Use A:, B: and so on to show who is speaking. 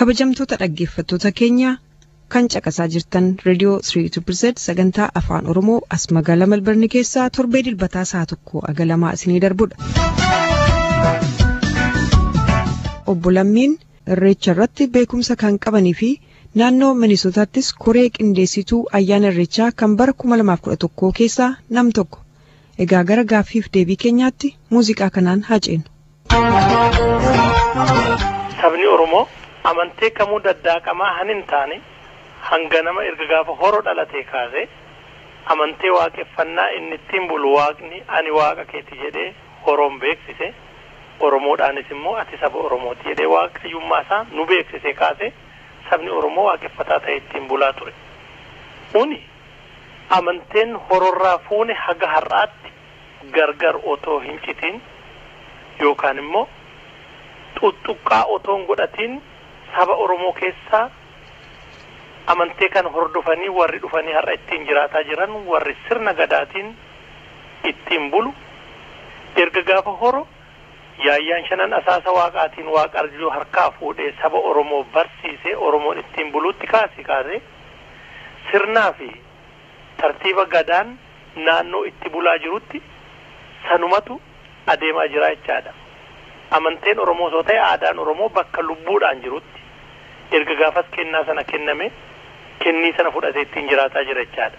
A: Kabajamtoota dhaggeeffattoota keenya kan caqasaa jirtan Reediyoo 3 sagantaa Afaan Oromoo as magaalaa Malbarni keessaa torbee dilbataa sa'a 1 hanga 2 isinii darbudha. Obbo Lammiin Irreecha irratti beekumsa kan qabanii fi naannoo Minisootaattis koree qindeessituu ayyaana Irreechaa kan bara 2011 keessaa nam tokko. Egaa gara gaaffiif deebii keenyaatti muuziqaa kanaan haa ceenu.
B: Sabni Oromoo amantee kamuu daddaaqamaa han hin taane, hanga nama erga gaafa horo dhalatee kaasee amantee waaqeffannaa inni ittiin bulu, waaqni ani waaqa keeti jedhee horoon beeksise, Oromoodhaanis immoo ati saba Oromooti jedhee waaqayyummaa isaa nu beeksise kaasee sabni Oromoo waaqeffataa ta'e ittiin bulaa ture. Kuni amanteen hororraa fuune haga har'aatti gargar otoo hin citin yookaan immoo xuxuqqaa otoo hin godhatiin saba Oromoo keessaa amantee kan hordofanii warri dhufanii har'a ittiin jiraataa jiran, warri sirna gadaatiin ittiin bulu, erga gaafa horo yaayyaan shanan asaasa waaqaatiin waaqa arjuu harkaa fuudhee saba Oromoo barsiisee Oromoon ittiin buluutti kaase sirnaa fi tartiiba gadaan naannoo itti bulaa jirutti sanumatu adeemaa jira jechaadha. Amanteen Oromoo osoo ta'e, aadaan Oromoo bakka lubbuudhaan jirutti erga gaafas kennaa sana kenname kennii sana fudhatee ittiin jiraataa jira jechaadha.